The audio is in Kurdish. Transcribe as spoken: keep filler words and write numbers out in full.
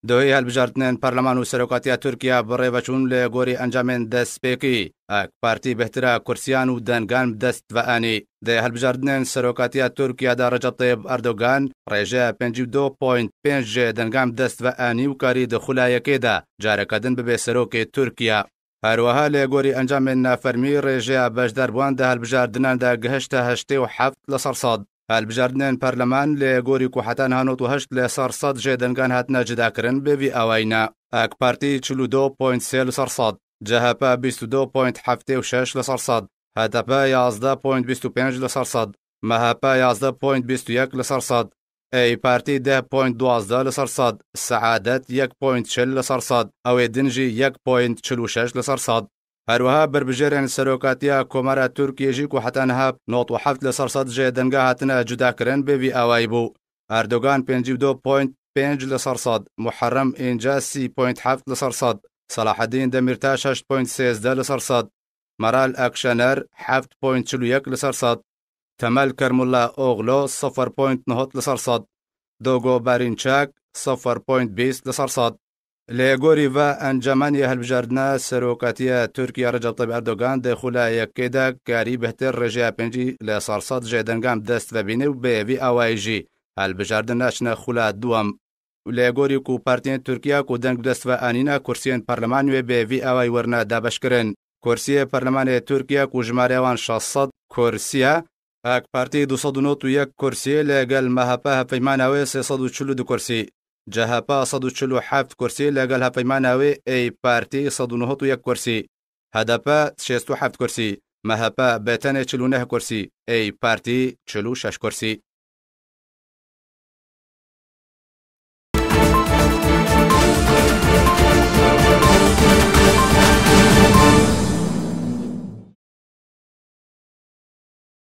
Duhî hilbijartinên perleman û serokatiya Tirkiye bi rê ve çûn lê gorî encamên destpêkî, AK Partî bêhtir e kursiyan û dengan bi dest ve anî. Di hilbijartinên serokatiya Tirkiye de Recep Tayyip Erdogan rêjeya pêncî û du point pênc ji dengan bi dest ve anî û karî di xula yekê de careke din bibe serokê Tirkiye. Her wiha lê gorî encamên nafermî rêjeya beşdarbuwan di hilbijardinan de gihişte heştê û heft li ser sed. Hilbijartinên perleman lê gorî ku heta niha nod û heşt li ser sed ji dengan hatine cudakirin, bi vî awayî ne. AK Partî çil û du point sê li ser sed, CHP bîst û du point heftê û şeş li ser sed, HDP yazdeh point bîst û pênc li ser sed, MHP yazdeh point bîst û yek li ser sed, Ey Partî deh point duwazdeh li ser sed, Seadet yek point çil li ser sed, ew ê din jî yek point çil û şeş li ser sed. Her wiha berbijêrên serokatiya Komara Tirkiyê jî ku heta niha nod û heft li ser sed ji denga hatine cudakirin, bi vî awayî bû. Erdogan pêncî û du point pênc li ser sed, Muharrem Înce sî point heft li ser sed, Selahaddîn Demîrtaş heşt point sêzdeh li ser sed, Meral Akşener heft point çil û yek li ser sed, Temel Kermullah Oglu sifir point nod li ser sed, Dogo Barinçak sifir point bîst li ser sed. Lê gorî ve encamanî hilbijardina serokatiya Tirkiye Recep Tayyip Erdogan di xula yekê de karî bêhtir rêjeya pêncî li ser sed ji dengan bi dest ve bîne û bi vî awayî jî hilbijardin neçine xula duwem. Û lê gorî ku partiyên Tirkiye ku deng bi dest ve anîne kursiyên perlemanê wê bi vî awayî werine dabeşkirin. Kursiyê perlemanê Tirkiye ku jimareya wan şeş sed kursî ye, AK Partî du sed û nod û yek kursî, li gel MHP hevpeymana wê sê sed û çil û du kursî, CHP sed û çil û heft kursî, li gel hevpeymana wê Ey Partî sed û nod û yek kursî, HDP şêst û heft kursî, MHP bi tenê çil û neh kursî, Ey Partî çil û şeş kursî.